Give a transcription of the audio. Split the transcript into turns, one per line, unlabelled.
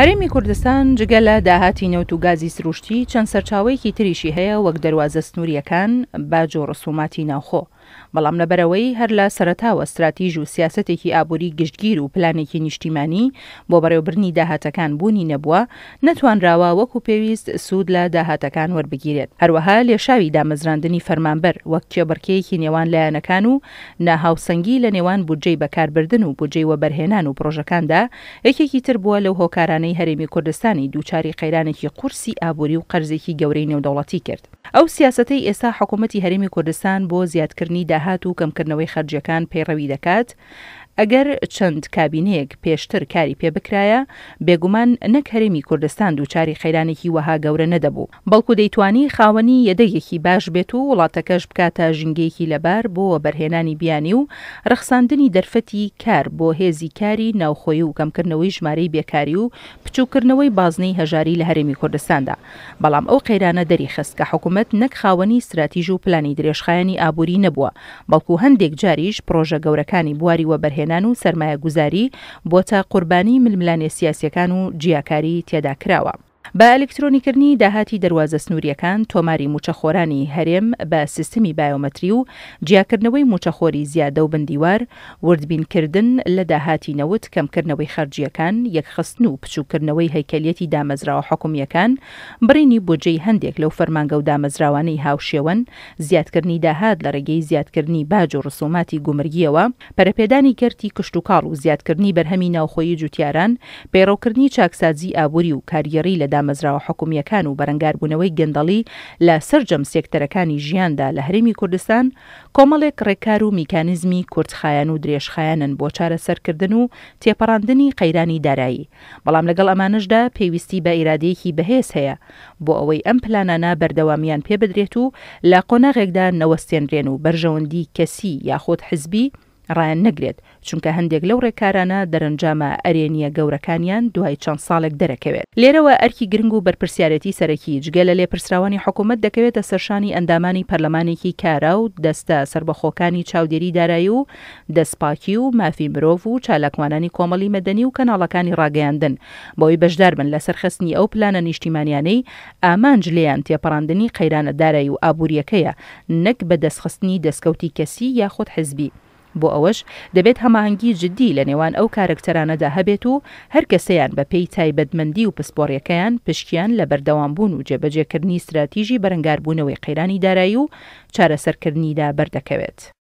هەرێمی کوردستان جگە لە داهاتی نەوت و گازی سروشتی، چەند سەرچاوەیەکی تریشی هەیە وەک دەروازە سنوورییەکان، باج و ڕسوماتی ناوخۆ. بەڵام لەبەرئەوەی هەر لە سەرەتاوە ستراتیژ و سیاسەتێکی ئابووری گشتگیر و پلانێکی نیشتیمانی بۆ بەڕێوەبردنی داهاتەکان بوونی نەبووە، نەتوانراوە وەکو پێویست سوود لە داهاتەکان وەربگیرێت. هەروەها لێشاوی دامەزراندنی فەرمانبەر وەک کێبڕکێیەکی نێوان لایەنەکان و ناهاوسەنگی لە نێوان بودجەی بەکاربردن و بودجەی وەبەرهێنان و پڕۆژەکاندا یەکێکی تر بووە لەو هۆکارانەی هەرێمی کوردستانی دووچاری قەیرانێکی قورسی ئابووری و قەرزێکی گەورەی نێودەوڵەتی کرد. ئەو سیاسەتەی ئێستا حکوومەتی هەرێمی کوردستان بۆ زیادکردنی داهات و کەمکردنەوەی خەرجییەکان پەیڕەوی دەکات، ئەگەر چەند کابینەیەک پێشتر کاری پێ بکرایە، بێگومان نەک هەرێمی کوردستان دووچاری قەیرانێکی وەها گەورە نەدەبوو، بەڵکو دەیتوانی خاوەنی یەدەگێکی باش بێت و وڵاتەکەش بکاتە ژینگەیەکی لەبار بۆ وەبەرهێنانی بیانی و رەخساندنی دەرفەتی کار بۆ هێزی کاری ناوخۆیی و کەمکردنەوەی ژمارەی بێکاری و بچووککردنەوەی بازنەی هەژاری لە هەرێمی کوردستاندا. بەڵام ئەو قەیرانە دەریخست کە حکومەت نەک خاوەنی ستراتیژ و پلانی درێژخایەنی ئابووری نەبووە، بەڵکو هەندێک جاریش پڕۆژە گەورەکانی بواری وەبەرهێنان و سەرمایەگوزاری بۆتە قوربانی ململانێ سیاسیەکان و جیاکاری تێدا کراوە. بە ئەلیکترۆنیکردنی داهاتی دەروازە سنوورییەکان، تۆماری مووچەخۆرانی هەرێم بە سیستمی بایۆمەتری و جیاکردنەوەی مووچەخۆری زیادە و بندیوار، وردبینکردن لە داهاتی نەوت، کەمکردنەوەی خەرجییەکان، یەکخستن و بچووککردنەوەی هەیکەلیەتی دامەزراوە حکومییەکان، بڕینی بودجەی هەندێک لەو فەرمانگە و دامەزراوانەی هاوشێوەن، زیادکردنی داهات لە ڕێگەی زیادکردنی باج و ڕسوماتی گومرگییەوە، پەرەپێدانی کەرتی کشتوکاڵ و زیادکردنی بەرهەمی ناوخۆیی جوتیاران، پەیڕەوکردنی چاکسازیی ئابووری و کارگێڕی لە دامەزراوە حکومییەکان و بەرەنگاربوونەوەی گەندەڵی لە سەرجەم سێکتەرەکانی ژیاندا لە هەرێمی کوردستان، کۆمەڵێک ڕێککار و میکانیزمی کورتخایەن و درێژخایەنن بۆ چارەسەرکردن و تێپەڕاندنی قەیرانی دارایی، بەڵام لەگەڵ ئەمانەشدا پێویستی بە ئیرادەیەکی بەهێز هەیە بۆ ئەوەی ئەم پلانانە بەردەوامییان پێ بدرێت و لە قۆناغێکدا نەوەستێنرێن و بەرژەوەندی کەسی یاخود حزبی ڕایان نەگرێت، چونکە هەندێک لەو ڕێککارانە دەرەنجامە ئەرێنییە گەورەکانیان دوای چەند ساڵێک دەرەکەوێت. لێرەوە ئەرکی گرنگ و بەرپرسیارێتی سەرەکی جگە لە لێپرسراوانی حکومەت دەکەوێتە سەرشانی ئەندامانی پەرلەمانێکی کارا و دەستە سەربەخۆکانی چاودێری دارایی و دەستپاکی و مافی مرۆڤ و چالاکوانانی کۆمەڵی مەدەنی و کەناڵەکانی ڕاگەیاندن بەوەی بەشداربن لە سەرخستنی ئەو پلانە نیشتیمانیانەی ئامانج لێیان تێپەڕاندنی قەیرانە دارایی و ئابورییەکەیە نەک بەدەستخستنی دەستکەوتی کەسی یاخود حزبی. بۆ ئەوەش دەبێت هەماهەنگی جدی لە نێوان ئەو کارەکتەرانەدا هەبێت و هەر کەسەیان بە پێی تایبەتمەندی و پسپۆڕیەکەیان پشکیان لە بەردەوامبوون و جێبەجێکردنی ستراتیژی بەرەنگاربوونەوەی قەیرانی دارایی و چارەسەرکردنیدا بەردەکەوێت.